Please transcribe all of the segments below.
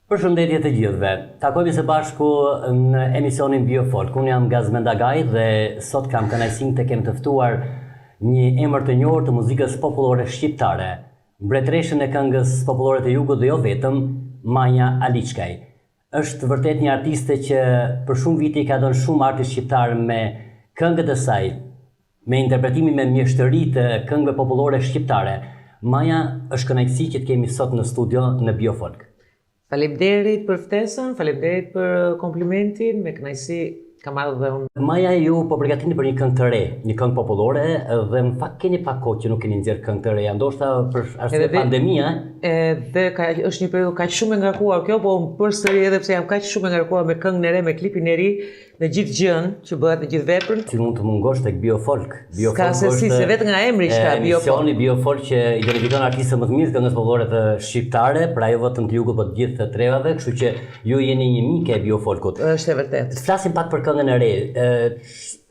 Përshëndetje të gjithëve. Takohemi së bashku në emisionin Biofolk. Unë jam Gazmend Agaj dhe sot kam kënaqësinë të kem të ftuar një emër të njohur të muzikës popullore shqiptare, mbretëreshën e këngës popullore të jugut dhe jo vetëm, Maja Aliçkaj. Është vërtet një artiste që për shumë vite i ka dhënë shumë artit shqiptar me këngët e saj, me interpretimin me mjeshtëri të këngëve popullore shqiptare. Maja, është kënaqësi që të kemi sot në studio në Biofolk. Faleminderit për ftesën, faleminderit për komplimentin, me kënaqësi kam ardhur dhe unë. Maja, ju po përgatiteni për një këngë të re, një këngë popullore dhe në fakt keni pak kohë që nuk keni nxjerrë këngë të reja, ndoshta për arsye pandemie. Edhe ka, është një periudhë kaq shumë e ngarkuar kjo, po unë përsëri edhe pse jam kaq shumë e ngarkuar me këngën e re, me klipin e ri, me gjithë gjënë që bëhet me gjithë veprën. Si mund të mungosh tek Biofolk? Biofolk S'ka se si, se vetë nga emri që ka Biofolk. Emisioni Biofolk që identifikon artistët më të mirë të këngës popullore të shqiptare, pra jo vetëm të jugut, por të gjithë të trevave, kështu që ju jeni një mike e Biofolkut. Është e vërtetë. Të flasim pak për këngën e re.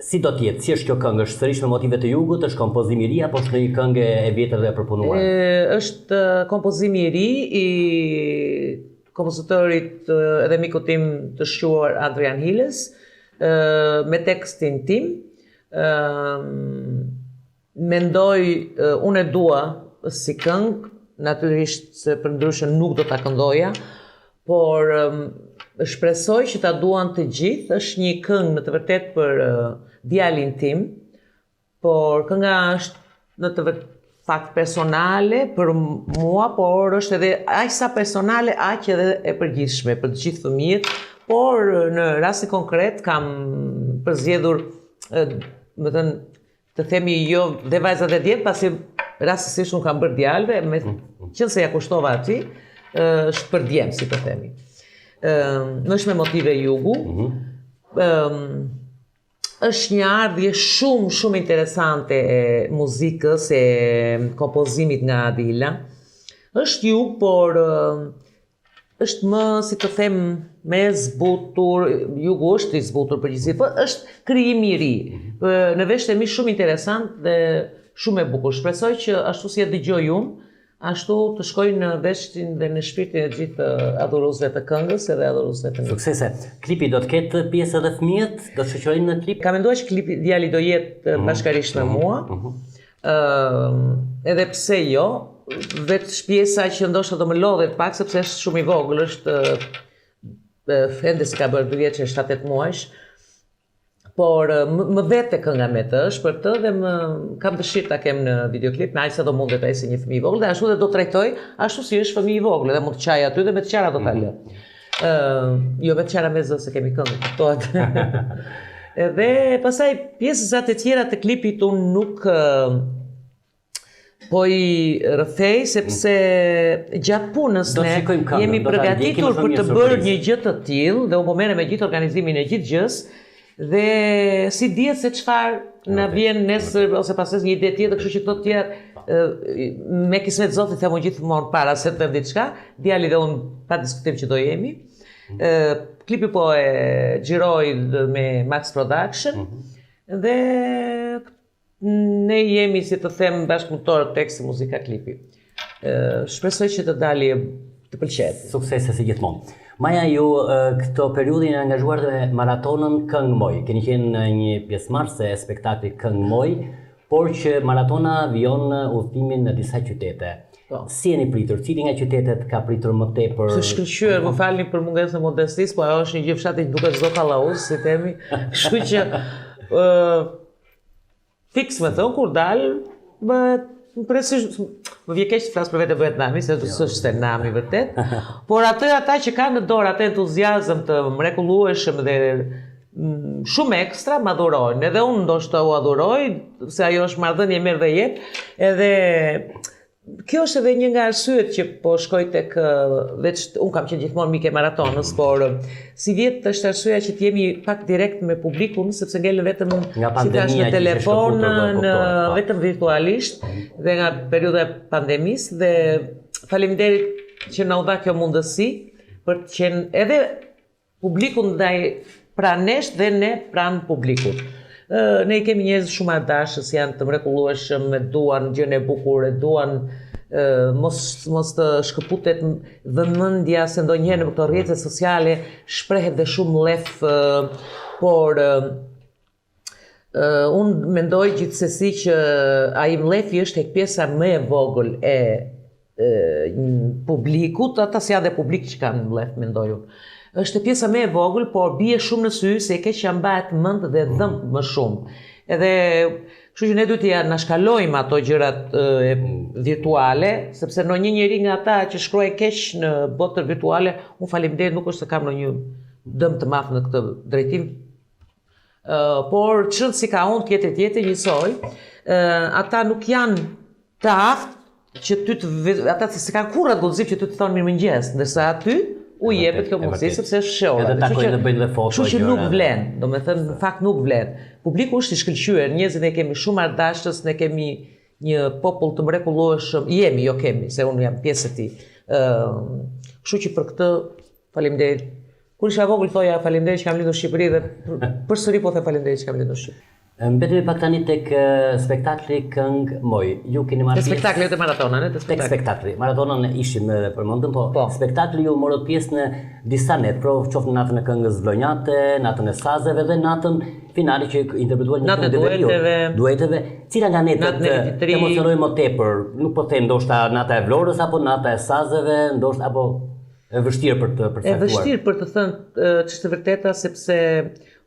Si do të jetë? Si është kjo këngë? Është sërish me motive të jugut? Është kompozim i ri apo është ndonjë këngë e vjetër dhe e përpunuar? Është kompozim i ri i kompozitorit edhe mikut tim të shquar Adrian Hilës, me tekstin tim. Mendoj, unë e dua si këngë, natyrisht se përndryshe nuk do ta këndoja, por shpresoj që ta duan të gjithë, është një këngë në të vërtetë për djalin tim, Por kënga është në të vërtetë fakt personale për mua, por është edhe aq sa personale, aq edhe e përgjithshme për të gjithë fëmijët, por në rastin konkret kam përzgjedhur, me thënë, të themi jo dhe vajzat dhe djemtë, pasi rastësisht unë kam bërë djalëve, me mm. qenë se ia kushtova atij, është për djem, si të themi. Ëm, është me motive jugu. Mm -hmm. Ëm, Është një ardhje shumë shumë interesante e muzikës, e kompozimit nga Adi Hila. Është jug, por është më, si të them, më e zbutur, jugu është i zbutur përgjithësi, po është krijim i ri. Mhm. Në veshët e mi shumë interesant dhe shumë e bukur. Shpresoj që ashtu si e dëgjoj unë, Ashtu të shkojë në veshin dhe në shpirtin e gjithë adhuruesve të këngës edhe adhuruesve të mi. Suksese. Klipi do të ketë pjesë edhe fëmijët? Do të shoqërojnë në klip? Kam menduar që klipi djali do jetë mhm. bashkarisht me mhm. mua. Mhm. Ëm edhe pse jo, veç pjesa që ndoshta do më lodhet pak sepse është shumë i vogël, është ende s'i ka bërë 2 vjeç e 7-8 muajsh. Por më vete kënga me të, është për të dhe më kam dëshirë ta kem në videoklip, me aq sa do mundet ai si një fëmijë i vogël dhe ashtu dhe do trajtoj ashtu si është fëmijë i vogël dhe mund të qajë aty dhe me të qara do ta lë. Ëh, mm. jo me të qara me zë se kemi këngë, kuptohet. Edhe pastaj pjesëzat e tjera të klipit unë nuk Po i rrëfej sepse gjatë punës ne jemi përgatitur për të bërë një gjë të tillë dhe unë po merrem me gjithë organizimin e gjithë gjësë dhe s'i dihet se çfarë na vjen nesër ose pasnesër një ide tjetër, kështu që këto të tjera me kismet Zotit them unë gjithmonë para se të them diçka, djali dhe unë pa diskutim që do jemi. Klipi po e xhiroj me Max Production mm -hmm. dhe Ne jemi, si të them, bashkëpunëtorët teksti, muzika, klipi. Shpresoj që të dali të pëlqehet. Suksese si gjithmonë. Maja, ju këtë periudhë jeni angazhuar dhe me maratonën Këngë Moj. Keni qenë një pjesëmarrëse e spektaklit Këngë Moj, por që maratona vijon udhëtimin në disa qytete. Po. Si jeni pritur? Cili nga qytetet ka pritur më tepër? Të shkëlqyer, më falni për mungesën e modestisë, po ajo është një gjë fshati që duket çdo kallauz, si themi. Kështu që ë Fiks me thënë, kur dal, bëhet Presisht, më vjen keq të flas për vete bëhet nami, se jo. s'është se nami vërtet. Por atë ata që kanë në dorë atë entuziazëm të mrekullueshëm dhe mm, shumë ekstra më adhurojnë. Edhe unë ndoshta u adhuroj, se ajo është marrëdhënie merr dhe jep, edhe Kjo është edhe një nga arsyet që po shkoj tek veç unë kam qenë gjithmonë mike e maratonës, por sivjet është arsyeja që të jemi pak direkt me publikun, sepse ngelën vetëm nga si thash në telefon, në po. vetëm virtualisht dhe nga periudha e pandemisë dhe faleminderit që na u dha kjo mundësi për të qenë edhe Publiku ndaj pranë nesh dhe ne pranë publikut. Ne i kemi njerëz shumë artdashës, janë të mrekullueshëm, e duan gjënë e bukur, e duan mos mos të shkëputet vëmendja se ndonjëherë në këto rrjete sociale shprehet dhe shumë mllef, por unë mendoj gjithsesi që ai mllefi është tek pjesa më e vogël e publikut, ata s'janë dhe publik që kanë mllef, mendoj unë. Është pjesa më e vogël, por bie shumë në sy se e keqja mbahet mend dhe dhëmb më shumë. Edhe kështu që ne duhet t'i anashkalojmë ato gjërat e, virtuale, sepse ndonjë njeri nga ata që shkruajnë keq në botën virtuale, unë faleminderit nuk është se kam ndonjë dëm të madh në këtë drejtim, Uh, por ç'rëndësi ka unë tjetri tjetri njësoj, uh, ata nuk janë të aftë që ty të ata s'e kanë kurrë atë guxim që ty të thonë mirëmëngjes, ndërsa aty u jepet kjo mundësi sepse është fshehur. Edhe takojnë dhe bëjnë dhe foto. Kështu që nuk vlen, domethënë në fakt nuk vlen. Publiku është i shkëlqyer, njerëzit ne kemi shumë artdashës, ne kemi një popull të mrekullueshëm, jemi, jo kemi, se unë jam pjesë e tij. Ë, kështu që për këtë faleminderit. Kur isha e vogël thoja faleminderit që kam lindur në Shqipëri dhe përsëri po them faleminderit që kam lindur në Shqipëri. Mbetemi pak tani tek spektakli Këngë Moj. Ju keni marrë pjesë. Te spektakli, jo te maratona, ne te spektakli. Tek spektakli. Maratonën ishim edhe përmendëm, po, po. Spektakli ju morët pjesë në disa net, pro qoftë në natën e këngës vlonjate, natën e sazeve dhe natën finale që interpretuat një këngë të veriut. Dueteve. Cila nga netët të emocionoi më tepër? Nuk po them ndoshta nata e Vlorës apo nata e sazeve, ndoshta apo E vështirë për të përcaktuar. E vështirë për të thënë ç'është e vërteta sepse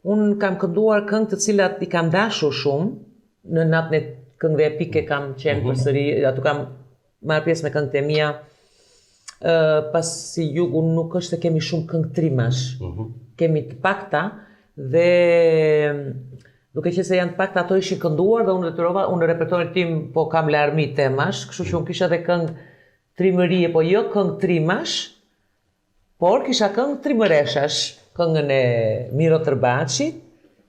unë kam kënduar këngë të cilat i kam dashur shumë në natën e këngëve epike kam qenë mm -hmm. përsëri, aty kam marrë pjesë me këngët e mia. Ë pasi jugu nuk është se kemi shumë këngë trimash. Mm -hmm. Kemi të pakta dhe duke qenë se janë të pakta ato ishin kënduar dhe unë detyrova, unë në repertorin tim po kam larmi temash, kështu që unë kisha edhe këngë Trimërie, po jo këngë trimash, por kisha këngë trimëreshash, këngën e Miro Tërbaçit,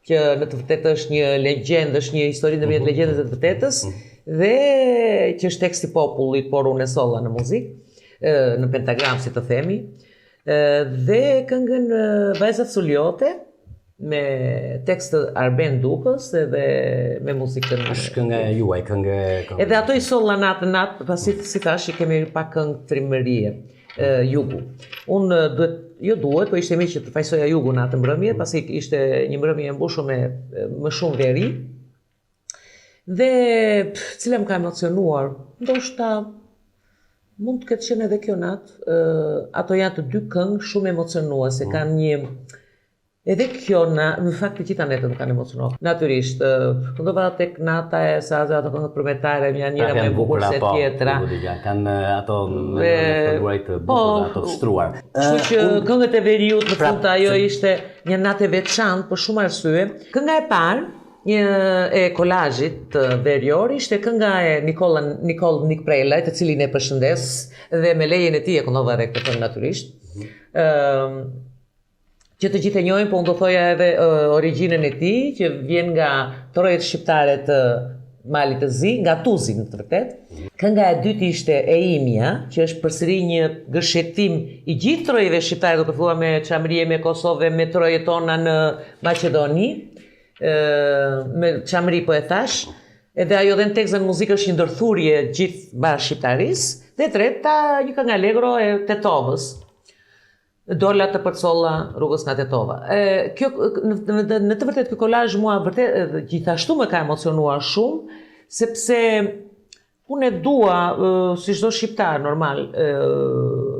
që në të vërtetë është një legjendë, është një histori ndërmjet mhm. legjendës dhe të vërtetës, mhm. dhe që është tekst i popullit, por unë e solla në muzikë, në pentagram si të themi, dhe këngën Vajzat Suljote, me tekst të Arben Dukës edhe me muzikën. Është kënga e juaj, këngë këngë. Edhe ato i solla natë natë, pasi si thashë kemi pak këngë trimërie jugu. Unë duhet jo duhet, po ishte mirë që të fajsoja jugu në atë mbrëmje, pasi ishte një mbrëmje e mbushur me më shumë veri. Dhe pff, cila më ka emocionuar, ndoshta mund të ketë qenë edhe kjo natë, ato janë të dy këngë shumë emocionuese, mm. kanë një Edhe kjo na, në fakt të gjitha netët më kanë emocionuar. Natyrisht, këndova tek nata e sazeve ato këngët përmetare, janë njëra më e bukur se po, tjetra. Po, kanë ato me të kënduarit të po, bukur, ato të shtruar. Kështu që këngët e veriut në pra, fund ajo ishte një natë e veçantë për shumë arsye. Kënga e parë një e kolazhit verior ishte kënga e Nikolla Nikoll Nikprelaj, të cilin e përshëndes dhe me lejen e tij e këndova edhe këtë këngë natyrisht. Mhm. Ëm që të gjithë e njohin, po unë do thoja edhe uh, origjinën e tij, që vjen nga trojet shqiptare të Malit të Zi, nga Tuzi në të vërtetë. Kënga e dytë ishte e imja, që është përsëri një gërshetim i gjithë trojeve shqiptare, duke filluar me Çamëri, me Kosovë, me trojet tona në Maqedoni, ë me Çamëri po e thashë, edhe ajo dhe në tekst dhe në muzikë është një ndërthurje gjithë mbarë shqiptarisë, dhe e treta një këngë allegro e Tetovës. Dola të përcolla rrugës nga Tetova. E, kjo, në, në, në të vërtetë, ky kolazh mua vërtet, gjithashtu më ka emocionuar shumë, sepse unë e dua, si çdo shqiptar normal,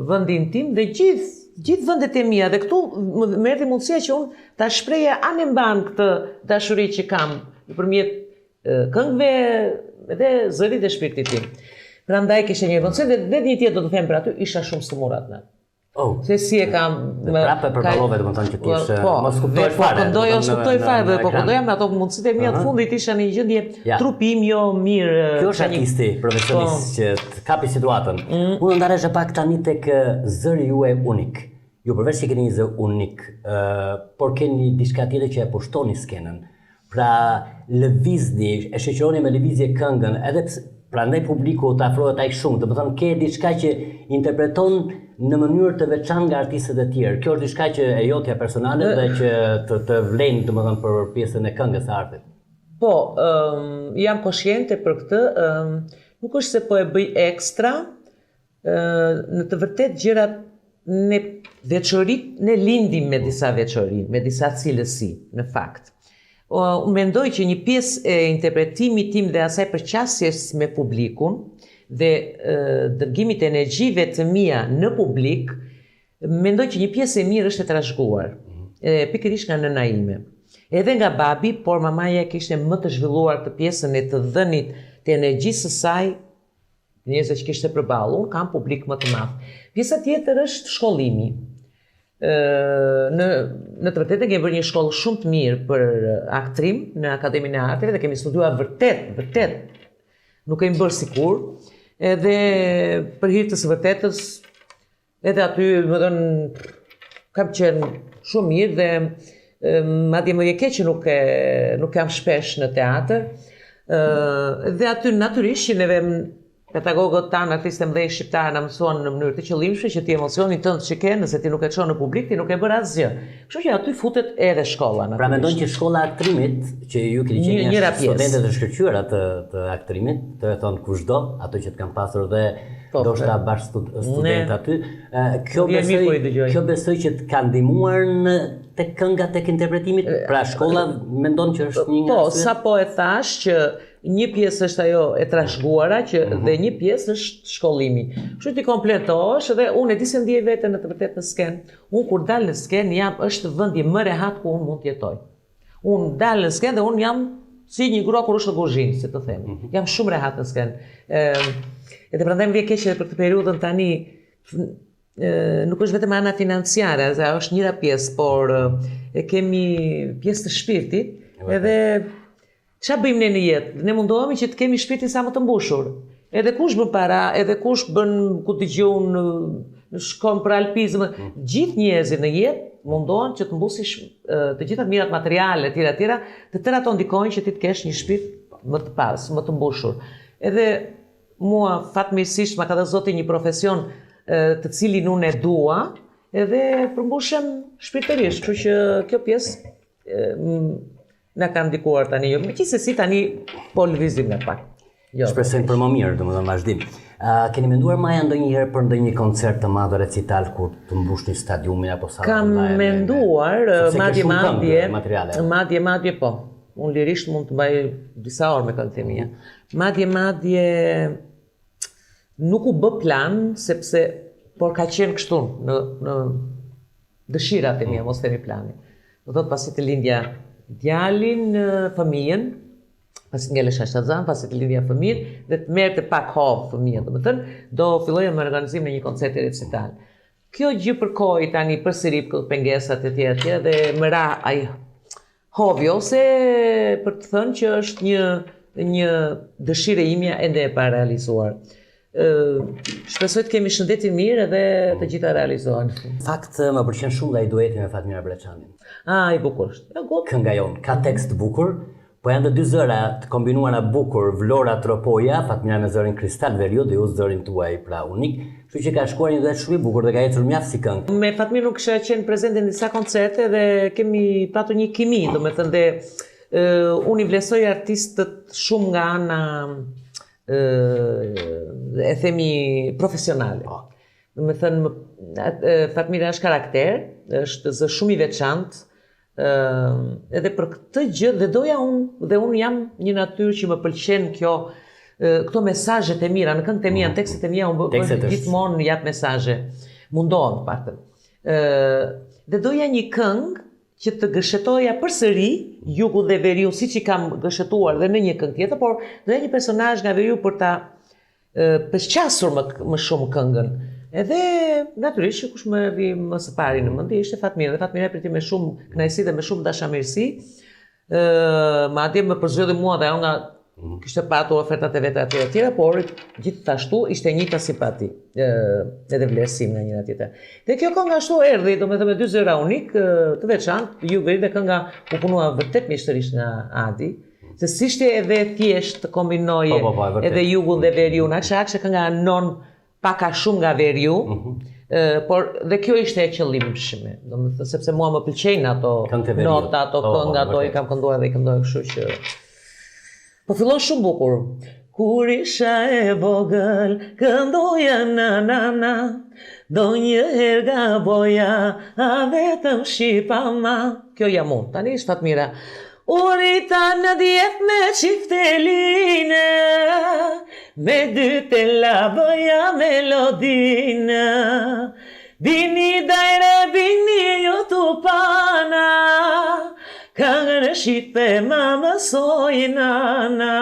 vendin tim dhe gjithë gjithë vendet e mia dhe këtu më, më erdhi mundësia që unë ta shpreja anembanë këtë dashuri që kam nëpërmjet këngëve dhe zërit dhe shpirtit tim. Prandaj kishte një emocion dhe dhe një tjetër do të them për aty, isha shumë sëmurë atë natë. Oh. Se si e kam... Dhe prapë e përballove, domethënë që ti ishe, po, mos kuptoj po fare. Po këndoja, mos kuptoj fare, dhe po këndoja me ato mundësitë e mia të fundit, isha në një gjendje ja. trupi im jo mirë. Kjo është artisti profesionist po. që të kapi situatën. Mm. Unë ndalesha pak tani tek zëri juaj unik. Ju përveç që keni një zë unik, uh, por keni diçka tjetër që e pushtoni skenën. Pra lëvizni, e shoqëroni me lëvizje këngën, edhe pse prandaj publiku të afrohet aq shumë, domethënë ke diçka që interpreton në mënyrë të veçantë nga artistët e tjerë. Kjo është diçka që e jotja personale dhe që të të vlen, domethënë për pjesën e këngës së artit. Po, um, jam koshiente për këtë, um, nuk është se po e bëj ekstra, uh, në të vërtetë gjërat ne veçoritë, ne lindim me disa veçori, me disa cilësi, në fakt. Unë mendoj që një pjesë e interpretimit tim dhe asaj përqasjes me publikun dhe dërgimit të energjive të mia në publik, mendoj që një pjesë e mirë është e trashëguar, e, pikërisht nga nëna ime. Edhe nga babi, por mamaja e kishte më të zhvilluar këtë pjesën e të dhënit të energjisë së saj njerëzve që kishte përballë, unë kam publik më të madh. Pjesa tjetër është shkollimi. Ë në në të vërtetë kemi bërë një shkollë shumë të mirë për aktrim në Akademinë e Arteve dhe kemi studiuar vërtet, vërtet. Nuk kemi bërë sikur. Edhe për hir të së vërtetës Edhe aty, domethënë, kam qenë shumë mirë dhe madje më vjen keq që nuk e nuk jam shpesh në teatër. Ë dhe aty natyrisht që neve pedagogët tanë, artistët e mëdhenj shqiptarë na mësuan në mënyrë të qëllimshme që ti emocionin tënd që ke, nëse ti nuk e çon në publik, ti nuk e bën asgjë. Kështu që aty futet edhe shkolla natyrisht. Pra mendon që shkolla e aktrimit, që ju keni qenë një studente të shkëlqyera të të aktrimit, të e thonë kushdo, ato që të kanë pasur dhe Po, ndoshta po. bashkëstudentë aty. Kjo besoj, po kjo besoj që të ka ndihmuar në tek kënga tek interpretimi. Pra shkolla mendon që është një nga Po, sapo e thashë që një pjesë është ajo e trashëguara që mm -hmm. dhe një pjesë është shkollimi. Kështu ti kompletohesh dhe unë e di se ndjej veten në të vërtetë në skenë. Unë kur dal në skenë jam është vendi më rehat ku unë mund të jetoj. Unë dal në skenë dhe unë jam si një grua kur është në kuzhinë, si të them. Mm -hmm. Jam shumë rehat në skenë. Ëm edhe prandaj më vjen keq edhe për këtë periudhën tani ë nuk është vetëm ana financiare, se ajo është njëra pjesë, por e kemi pjesë të shpirtit, edhe Ça bëjmë ne në jetë? Ne mundohemi që të kemi shpirtin sa më të mbushur. Edhe kush bën para, edhe kush bën ku di unë, shkon për alpizëm, mm. gjithë njerëzit në jetë mundohen që të mbusin të gjitha të mirat materiale etj etj, të tëra ato ndikojnë që ti të kesh një shpirt më të pasur, më të mbushur. Edhe mua fatmirësisht ma ka dhënë Zoti një profesion të cilin unë e dua, edhe përmbushem shpirtërisht, kështu që kjo pjesë Na ka ndikuar tani, jo, megjithësesi tani po lëvizim nga pak. Jo, Shpresojmë për më mirë, domethënë vazhdim. Uh, keni menduar Maja ndonjëherë për ndonjë koncert të madh recital ku të mbushni stadiumin apo sallën? Kam menduar, madje madje, madje madje po. Unë lirisht mund të mbaj disa orë me këngët e mia. Madje madje nuk u bë plan sepse por ka qenë kështu në në dëshirat e mia, mos themi plani. Do thotë pasi të lindja djalin, fëmijën, pasi të ngelesha shtatzënë, pasi të lindja fëmijën dhe të merrte pak hov fëmijën, domethënë, do filloja me organizimin e një koncerti recital. Kjo gjë përkoi tani përsëri këto pengesat e tjera e tjera dhe më ra ai hovi ose për të thënë që është një një dëshirë e imja ende e parealizuar. Shpresoj të kemi shëndetin mirë edhe të gjitha realizohen. Në fakt më pëlqen shumë dhe ai dueti me Fatmira Breçanin. Ah, i bukur është. Ja, gut. Kënga jonë ka tekst të bukur, po janë dhe dy zëra të kombinuara bukur, Vlora Tropoja, Fatmira me zërin kristal veriu dhe ju zërin tuaj pra unik. Kështu që ka shkuar një duet shumë i bukur dhe ka ecur mjaft si këngë. Me Fatmirën kisha qenë prezente në disa koncerte dhe kemi patur një kimi, domethënë dhe uh, unë i vlerësoj artistët shumë nga ana e themi profesionale. Po. Domethënë, Fatmira është karakter, është zë shumë i veçantë, edhe për këtë gjë dhe doja unë dhe unë jam një natyrë që më pëlqen kjo këto mesazhet e mira në këngët e mia, në tekstet e mia unë bëj gjithmonë jap mesazhe. Mundohem të paktën. Ë dhe doja një këngë që të gërshetoja përsëri jugun dhe veriun siç i kam gërshetuar dhe në një këngë tjetër, por doja një personazh nga veriu për ta përqasur më, më shumë këngën. Edhe natyrisht që kush më erdhi më së pari në mendje ishte Fatmira, dhe Fatmira e priti me shumë kënaqësi dhe me shumë dashamirësi. Ë, madje më përzgjodhi mua dhe ajo nga mhm. kishte patur ofertat e veta etj etj, por gjithashtu ishte e njëjta simpati, ë edhe vlerësim nga njëra tjetra. Dhe kjo këngë ashtu erdhi, domethënë me dy zëra unik, të veçantë, jug veri dhe kënga u punua vërtet mjeshtërisht nga Adi, se s'ishte edhe thjesht të kombinoje po, po, po, edhe jugun dhe veriun, aq sa aq që kënga anon pak a shumë nga veriu, mm -hmm. por dhe kjo ishte e qëllimshme, domethënë sepse mua më pëlqejnë ato nota, ato po, po, këngë, ato i kam kënduar dhe i këndoj kështu që. Po fillon shumë bukur. Kur isha e vogël, këndoja na na na, ndonjëherë gaboja, a vetëm shqip ama. Kjo jam unë, tani është Fatmira. U rrita në djep me çiftelinë, me dy tela bëja melodinë. Bini dajre, bini ju tupana, këngën shqipe ma mësoi nana.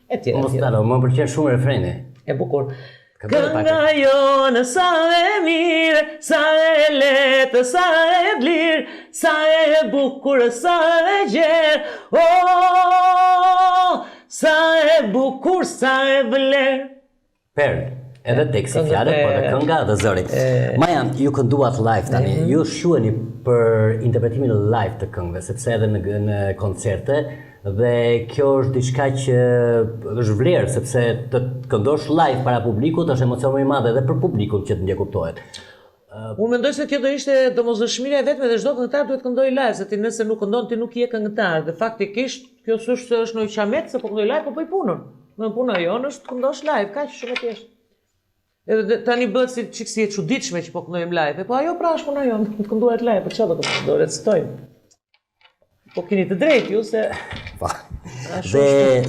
E tjera, Mos ndalo, më pëlqen shumë refreni. E bukur. Kënga jonë sa e mirë, sa e lehtë, sa e dlirë, sa e bukur, sa e gjerë, oh, sa e bukur, sa e vlerë. Perlë, edhe teksti fjalët, po edhe kënga dhe zëri. Maja, ju kënduat live tani, mm -hmm. ju shquheni për interpretimin live të këngëve, sepse edhe në, në koncerte, dhe kjo është diçka që është vlerë, sepse të këndosh live para publikut është emocion më i madh edhe për publikun që të ndjek kuptohet. Unë mendoj se kjo do ishte domosdoshmëria e vetme dhe çdo këngëtar duhet të këndojë live, se ti nëse nuk këndon ti nuk je këngëtar dhe faktikisht kjo s'është se është ndonjë qamet se po këndoj live, po bëj punën. Në puna jonë është të këndosh live, kaq shumë e thjeshtë. Edhe tani bëhet si çik si e çuditshme që po këndojmë live. E po ajo pra është puna jonë, të kënduarit live, po çfarë do të do recitojmë. Po keni të drejtë ju se Po. Dhe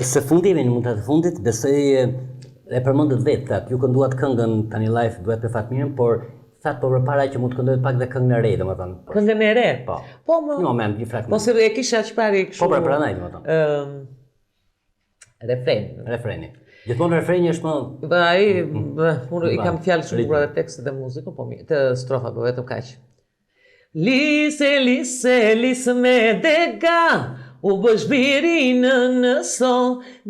së fundi jemi në minutat e fundit, besoj e përmendët vetë, thatë, ju kënduat këngën tani live duet me Fatmirën, por thatë po përpara që mund të këndojë pak dhe këngën e re, domethënë. Po. Këngën e re? Po. Po më. Një moment, një fragment. Po se e kisha aq pari kështu. Po pra, prandaj domethënë. Ëm refren. Refreni. Gjithmonë refreni është më Po ai, unë i kam fjalë shumë bukura dhe tekstet dhe muzikën, po mirë, të strofa po vetëm kaq. Lise, lise, lise me dega, u bësh biri nënës o,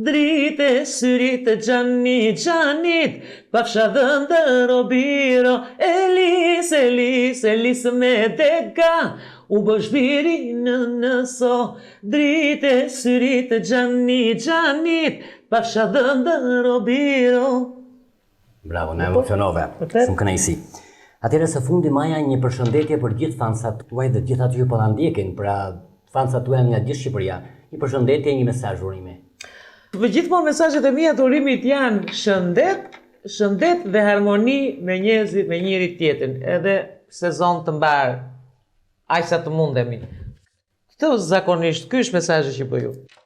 dritë e syrit të xhani xhanit, pafsha dhëndër o biro, e lise, lise, lise me dega, u bësh biri nënës o, Dritë e syrit të xhani xhanit, pafsha dhëndër o biro. Bravo, na emocionove. Shumë kënaqësi. Atëherë së fundi Maja një përshëndetje për gjithë fansat tuaj dhe gjithë ato që po na ndjekin, pra fansat tuaj nga gjithë Shqipëria. Një përshëndetje, një mesazh urimi. Për gjithmonë mesazhet e mia të urimit janë shëndet, shëndet dhe harmoni me njerëzit, me njëri tjetrin, edhe sezon të mbarë, aq sa të mundemi. Këtë zakonisht, ky është mesazhi që bëj unë.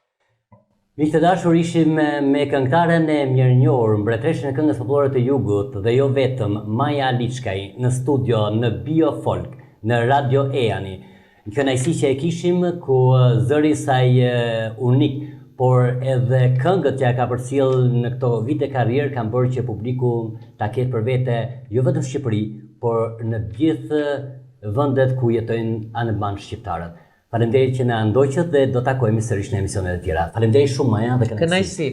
Miq të dashur, ishim me këngëtaren e mirënjohur, mbretëreshën e këngës popullore të jugut dhe jo vetëm, Maja Aliçkaj, në studio në Bio Folk, në Radio Ejani. Një kënaqësi që e kishim, ku zëri i saj unik, por edhe këngët që ka përcjellë në këto vite karrierë kanë bërë që publiku ta ketë për vete jo vetëm në Shqipëri, por në gjithë vendet ku jetojnë anembanë shqiptarët. Faleminderit që na ndoqët dhe do takohemi sërish në emisionet e tjera. Faleminderit shumë Maja dhe kënaqësi. Kënaqësi.